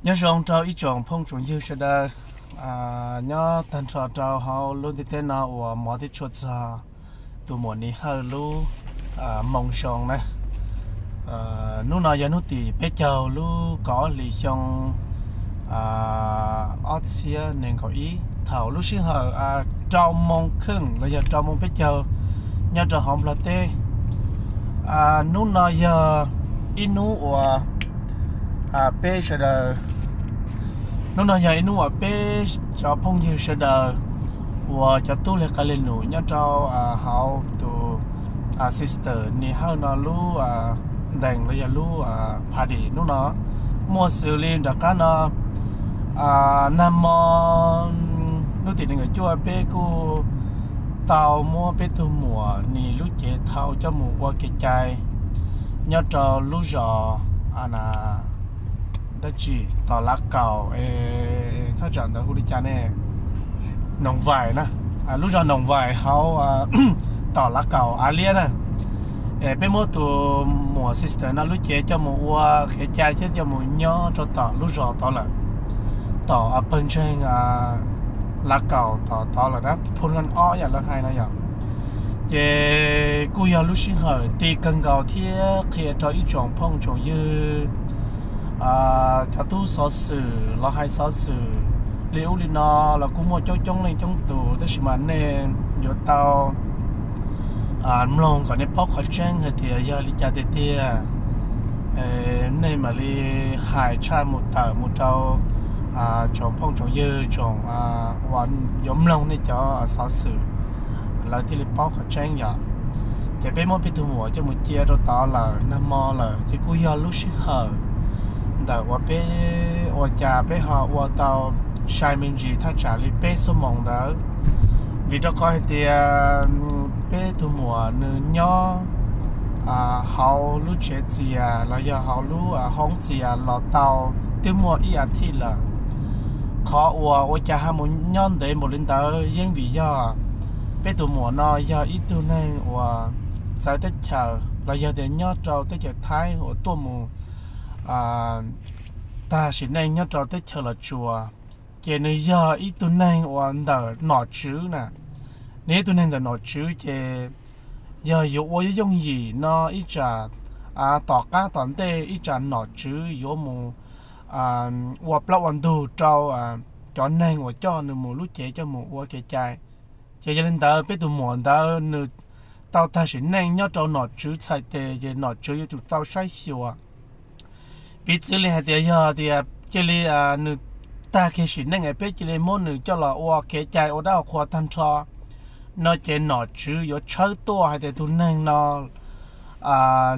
Nyob zoo rau ib tsoom phooj tsoom ywg sawv daws, nyob tag nrho rau hauv lub ntiaj teb no uas hmov thiab tshua txog tus muam Nis Hawj lub moo zoo na. Hnub no yog hnub tim peb caug lub kaum ob hlis xyoo ob txhiab nees nkaum ib, thaum lub sij hawm rau moo kheej los yog rau moo peb caug nyob rau hauv Nplog teb. Hnub no yog ib hnub uas peb sawv daws, hnub no yog ib hnub uas peb cov phooj ywg sawv daws uas cov tub lig qai lig num nyob rau hauv tus sister Nis Hawj no lub ntees los yog lub party hnub no muaj xws li nram qab no. Nag hmo hnub tim nees nkaum cuaj peb kuj tau muab peb tug muam Nis lub cev thau coj mus ua kev cai nyob rau lub zos dab tsi tom Lav Kaum, thaj tsam ntawd hu li cas ne, Noom Vais na, lub zos Noom Vais hauv tom Lav Kaum av liab na. Peb muab tus muam sister no lub cev coj mus ua kev cai thiab coj mus nyob rau tom lub zos tod lawm, tom pawg ntseeg Lav Kaum tom tod lawm na, Phoo Naj Ob yam lawv hais no yom. Ces kuj yog lub sij hawm ti kawg nkaus thiab qhia rau ib tsoom phooj tsoom ywg, cov tub xov xwm los hais xov xwm li ub li no los kuj muaj coob coob leej coob tus, tab sis mas nej yuav tau mloog kom nej paub qhov tseeb hais tias yog li cas tiag tiag. Nej mam li hais tshaj mus tawm mus rau tsoom phooj tsoom ywg tsoom uas yuav mloog nej cov xov xwm, lawv thiaj li paub qhov tseeb yom. Ces peb muab peb tug muam coj mus cia rau tod lawm nag hmo lawm, ces kuj yog lub sij hawm ntawm uas peb ua cas peb ho ua tau sai me ntsis thaj tsam li peb xuab moos ntawd, vim rau qhov hais tias peb tug muam nws nyob hauv lub tsev txias los yog hauv lub hoob txias los tau twb muaj ib as thiv lawm. Qhov uas ua cas ho mus nyob ntev npaum li ntawd yeej vim yog peb tus muam no yog ib tug neeg uas txawv teb chaws los yog tias nyob rau teb chaws Thaib uas tuaj mus tag sim neej nyob rau teb chaws Los Tsuas, ces nws yog ib tug neeg uas ntawm nom tswv na. Nws yog ib tug neeg ntawm nom tswv ces yog yuav ua yooj yooj yim no ib tsam tom qab tom ntej ib tsam nom tswv yuav mus ua plaub ua ntug rau cov neeg uas coj nws mus lub cev coj mus ua kev cai. Ces yog li ntawd peb tus muam ntawd nws tau tag sim neej nyob rau nom tswv txhais tes ces nom tswv yuav tsum tau saib xyuas. Piv txwv li hais tias yog tias cia li nws tag kiag sim neej es peb cia li muab nws coj los ua kev cai ua dab ua qhua tag nrho no ces nom tswv yuav tshawb tuaj hais tias tus neeg no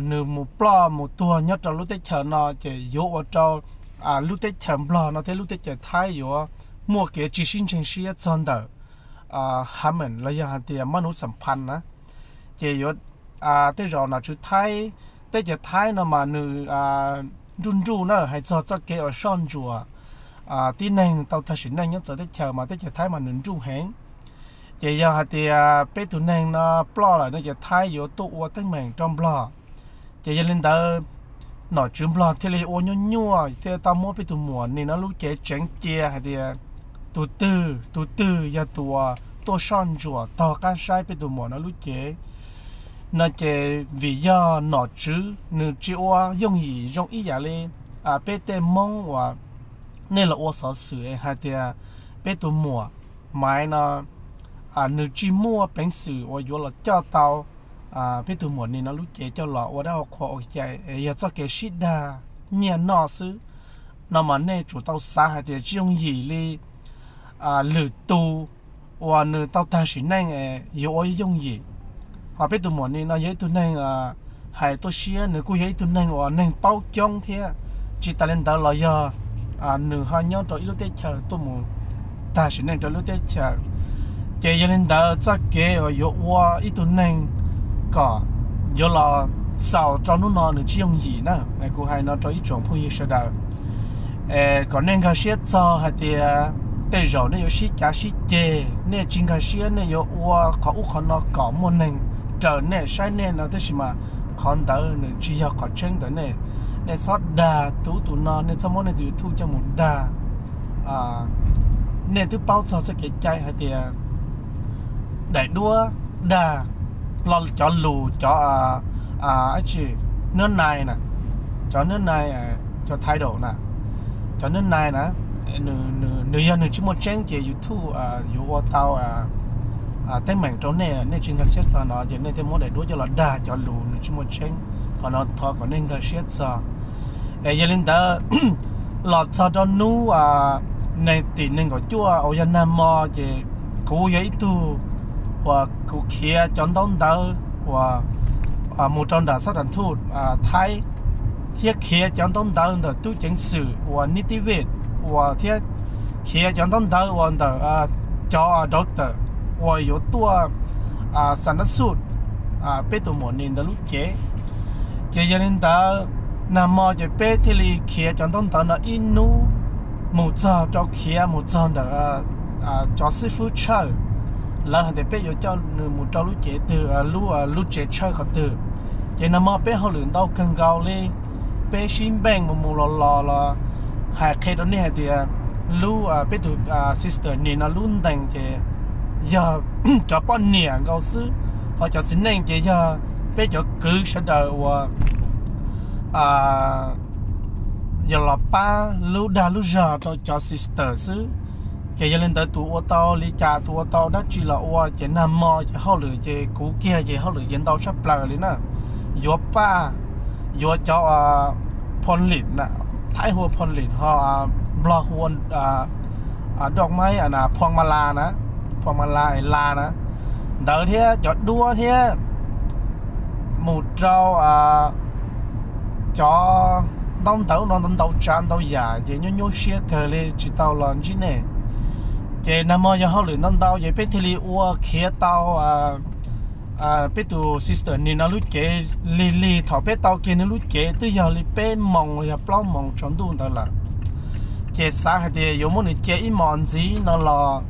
nws mus ploj mus tuag nyob rau lub teb chaws no ces yuav ua rau lub teb chaws Nplog no thiab lub teb chaws Thaib yuav muaj kev tsis sib ntseeg siab txog ntawm ha meem los yog hais tias mab nuv xam phas na. Ces yuav tej zaum nom tswv Thaib, teb chaws Thaib no mas nws nruj nruj na, hais txog txoj kev uas soj ntsuam tib neeg tau tag sim neej nyob txawv teb chaws mas teb chaws Thaib mas nws nruj heev. Ces yog hais tias peb tus neeg no ploj lawm no ces Thaib yuav tuaj ua teeb meem rau Nplog. Ces yog li ntawd nom tswv Nplog thiaj li ua nyuaj nyuaj thiaj tau muab peb tus muam Nis no lub cev tseev cia hais tias tus twg tus twg yog tus uas tuaj soj ntsuam taug qab saib peb tus muam no lub cev no ces vim yog nom tswv nws tsis ua yooj yim zoo ib yam li peb tej Hmoob uas nej los ua xov xwm es hais tias peb tus muam Maiv no nws tsis muaj peev xwm uas yuav los coj tau peb tus muam Nis no lub cev coj los ua dab ua qhua ua cai, yog txoj kev sib dag nyiaj noj xwb no mas nej tsum tau xav hais tias tsis yooj yim li lwm tus uas nws tau tag sim neej yuav ua yooj yim. Ho peb tus muam Nis no yog ib tug neeg hais tuaj siab, nws kuj yog ib tug neeg uas neeg paub coob thiab. Tsis tas li ntawd los yog nws ho nyob rau ib lub teb chaws tuaj mus tag sim neej rau lub teb chaws. Ces yog li ntawd txoj kev uas yuav ua ib tug neeg kom yuav los xaus rau hnub no nws tsis yooj yim na. Kuv hais no rau ib tsoom phooj ywg sawv daws kom nej nkag siab txog hais tias tej zaum nej yuav sib cav sib ceg, nej tsis nkag siab nej yuav ua qhov ub qhov no kom muaj neeg raws nej saib nej no, tab sis mas qhov ntawd nws tsis yog qhov tseeb ntawm nej. nej txhob dag tus ub tus no, nej txhob muab nej tus YouTube coj mus dag. Nej twb paub txog txoj kev cai hais tias daim duab dag los cov lus cov, tsis, nab nai na, cov nab nai, cov title na, cov nab nai na, nws yog nws tsis muaj tseeb ces YouTube yuav ua tau teeb meem rau nej, nej tsis nkag siab txog no ces nej thiaj muab daim duab coj los dag cov lus nws tsis muaj tseeb. Qhov no thov kom nej nkag siab txog. Yog li ntawd, los txog rau hnub nees tim nees nkaum cuaj uas yog nag hmo ces kuv yog ib tug uas kuv khiav cov ntaub ntawv uas mus rau nram xab tas thuj Thaib, thiab khiav cov ntaub ntawv ntawm tub ceev xwm uas Nitivit uas thiab khiav cov ntaub ntawv uas ntawm cov doctor uas yuav tuaj xa nab xub peb tus muam nis ntawd lub cev. Ces yog li ntawd, nag hmo ces peb thiaj li khiav cov ntaub ntawv no ib hnub mus txog rau, khiav mus txog ntawm cov xib fwb tshawj, lawv hais tias peb yuav coj nws mus rau lub cev twg, lub tsev tshawj qhov twg. Ces nag hmo peb hauj lwm ntau kawg nkaus li, peb sib npeej mus mus los los los hais qhia rau nej hais tias lub, peb tus sister nis no lub ntees ces yog cov poj niam nkaus xwb, ho cov txiv neej ces yog peb cov kwv sawv daws uas yog los pab lub dag lub zog rau cov sister xwb. Ces yog li ntawd tus ua tau li cas, tus ua tau dab tsi los ua, ces nag hmo ces hauj lwm ces kuv kiag ces hauj lwm ces ntau tshaj plaws li na. Yuav paj, yuav cov police na, Thaib hu ua police ho Nplog hu ua doj maib, phuam ma la na, phuam ma la es la na, ntawd thiab cov duab thiab mus rau cov ntaub ntawv no ntau tsav ntau yam ces nyuaj nyuaj siab kawg li tsis tau los ntsib nej. Ces nag hmo yog hauj lwm ntau ntau ces peb thiaj li ua khiav tau peb tus sister nis no lub cev. Lig lig thaum peb tau kiag nws lub cev twb yog li peb moos los yog plaub moos tsaus ntuj ntawd lawm. Ces xav hais tias yuav muab nws cia ib hmos ntxiv no los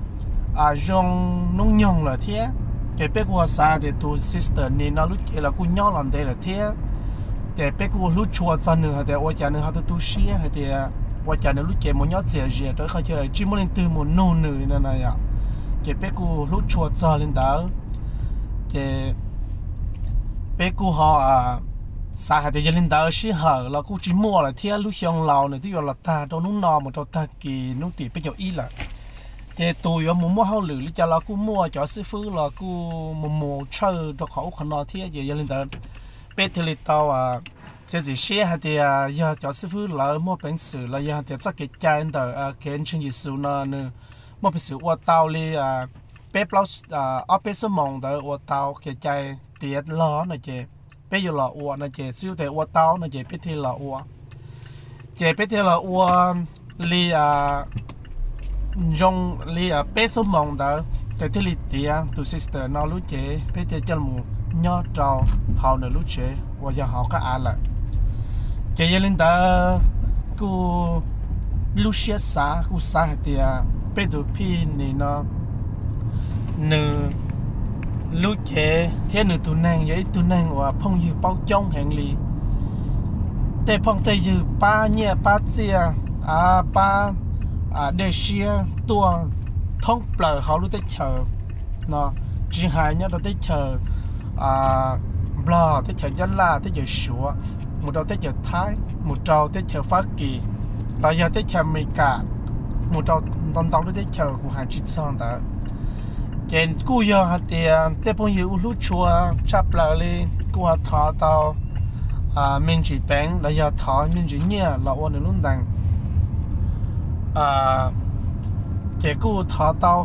zoo hnub nyoog lawm thiab. Ces peb kuj ho xav hais tias tus sister nis no lub cev los kuj nyob los ntev lawm thiab. Ces peb kuj ua hlub tshua txog nws hais tias ua cas nws ho tu tu siab hais tias ua cas nws lub cev mus nyob txias zias rau ib qhov chaw tsis muaj leej twg mus nug nws no na yom. Ces peb kuj hlub tshua txog li ntawd. Ces peb kuj ho xav hais tias yog li ntawd sij hawm los kuj tsis muaj lawm thiab, lub xyoo laus nws twb yuav los tag rau hnub no mus rau tag kis hnub tim peb caug ib lawm. Ces tus yuav mus muaj hauj lwm li cas los kuj muaj, cov xib fwb los kuj mus mus tshawj rau qhov ub qhov no thiab. Ces yog li ntawd peb thiaj li tau txiav txim siab hais tias yog cov xib fwb lawv muaj peev xwm los yog hais tias txoj kev cai ntawm kev ntseeg Yexus no nws muaj peev xwm ua tau li peb plaub, ob peb xuab moos ntawd ua tau kev cai tiav log no ces peb yuav los ua no ces xib hwb tias ua tau no ces peb thiaj los ua. Ces peb thiaj los ua li zoo li peb xuab moos ntawd ces thiaj li tiav tus sister no lub cev, peb thiaj coj mus nyob rau hauv nws lub tsev uas yog hauv qab av lawm. Ces yog li ntawd kuj lub siab xav kuj xav hais tias peb tus phij nis no nws lub cev thiab nws tus neeg yog ib tug neeg uas phooj ywg paub coob heev li. Tej phooj tej ywg pab nyiaj pab txiaj, pab dej siab tuaj thoob plaws hauv lub teb chaws no, tsis hais nyob rau teb chaws Nplog, teb chaws Nyab Laj, teb chaws Suav, mus rau teb chaws Thaib, mus rau teb chaws Fab Kis, los yog teb chaws Amelikas, mus rau ntau ntau lub teb chaws kuv hais tsis txog ntawd. Ces kuj yog hais tias tej phooj ywg ua hlub tshua tshaj plaws li, kuj ho thov tau me ntsis peev los yog thov me ntsis nyiaj los ua nws lub ntees. Ces kuj thov tau,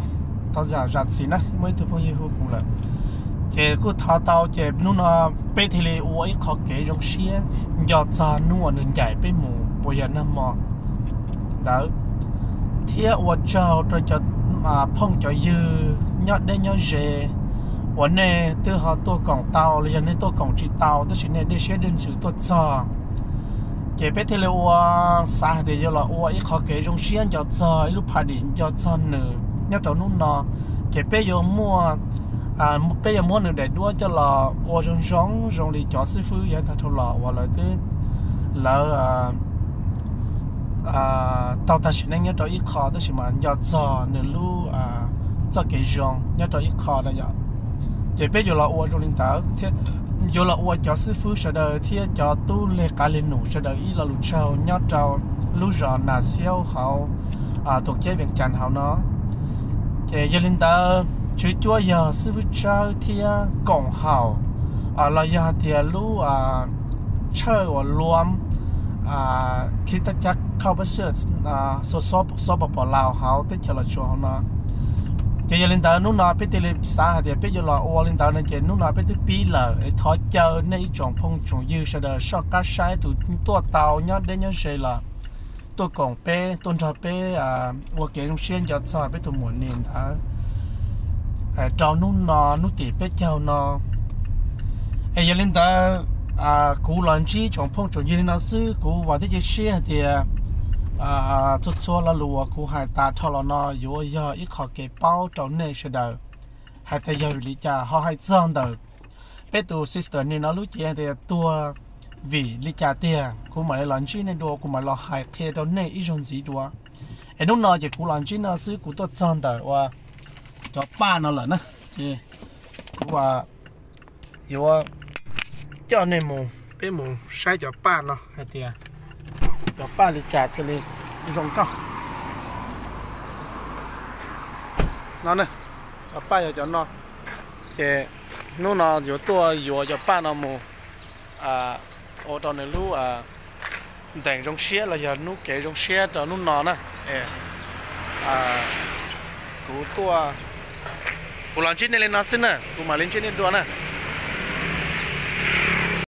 thov zam zam txim na, muaj ib tug phooj ywg hu kuv lawm. Ces kuj thov tau ces hnub no peb thiaj li ua ib qho kev zoo siab nco txog hnub uas nws ncaim peb mus uas yog nag hmo ntawd, thiab ua tsaug rau cov phooj cov ywg nyob deb nyob ze uas nej twb ho tuaj koom tau los yog nej tuaj koom tsis tau tab sis nej dej siab dej ntsws tuaj txog. Ces peb thiaj li ua, xav hais tias yuav los ua ib qho kev zoo siab nco txog ib lub phaj dim nco txog nws nyob rau hnub no. Ces peb yuav muaj, peb yuav muab nws daim duab coj los ua zoo zoo zoo li cov xib fwb yav tag dhau los uas lawv twb lawv tau tag sim neej nyob rau ib qho tab sis mas nco txog nws lub txoj kev zoo nyob rau ib qho no yom. Ces peb yuav los ua zoo li ntawd thiab yuav los ua cov xib fwb sawv daws thiab cov tub leg qav leg num sawv daws ib lo lus tsaug nyob rau lub zos Nas Xiaub hauv Tuam Ceeb Vees Cas hauv no. Ces yog li ntawd, Tswv Cuab yog xib fwb tsawb thiab koom haum los yog hais tias lub tshawj uas luam khib taj cab khauj pab xwj xua pos pos laus hauv teb chaws Los Tsuas hauv no. Ces yog li ntawd, hnub no peb thiaj li xav hais tias peb yuav los ua li ntawd no, ces hnub no peb twb pib lawm es thov caw nej ib tsoom phooj tsoom ywg sawv daws soj qab saib tus tuaj tau nyob deb nyob ze los tuaj koom peb, tuaj nrog peb ua kev zoo siab nco txog peb tus muam Nis ntawd rau hnub no, hnub tim peb caug no. Es yog li ntawd, kuv los ntsib tsoom phooj tsoom ywg li no xwb, kuv vam thiab cia siab hais tias txhua txhua lo lus uas kuv hais tas dhau los no yuav yog ib qho kev paub rau nej sawv daws hais tias yog vim li cas ho hais txog ntawm peb tus sister Nis no lub cev hais tias tuag vim li cas tiag, kuv mam li los ntsib nej dua, kuv mam los hais qhia rau nej ib zaug ntxiv dua. Es hnub no ces kuv los ntsib no xwb, kuv tuaj txog ntawm uas cov paj no lawm na, ces kuv yuav coj nej mus, peb mus saib cov paj no hais tias cov paj li cas thiaj li zoo nkauj no. Cov paj yog cov no, ces hnub no yuav tuaj yuav cov paj no mus ua rau nws lub ntees zoo siab los yog lub kev zoo siab rau hnub no na. Kuv tuaj, kuv los ntsib nej li no xwb na, kuv mam li ntsib nej dua na.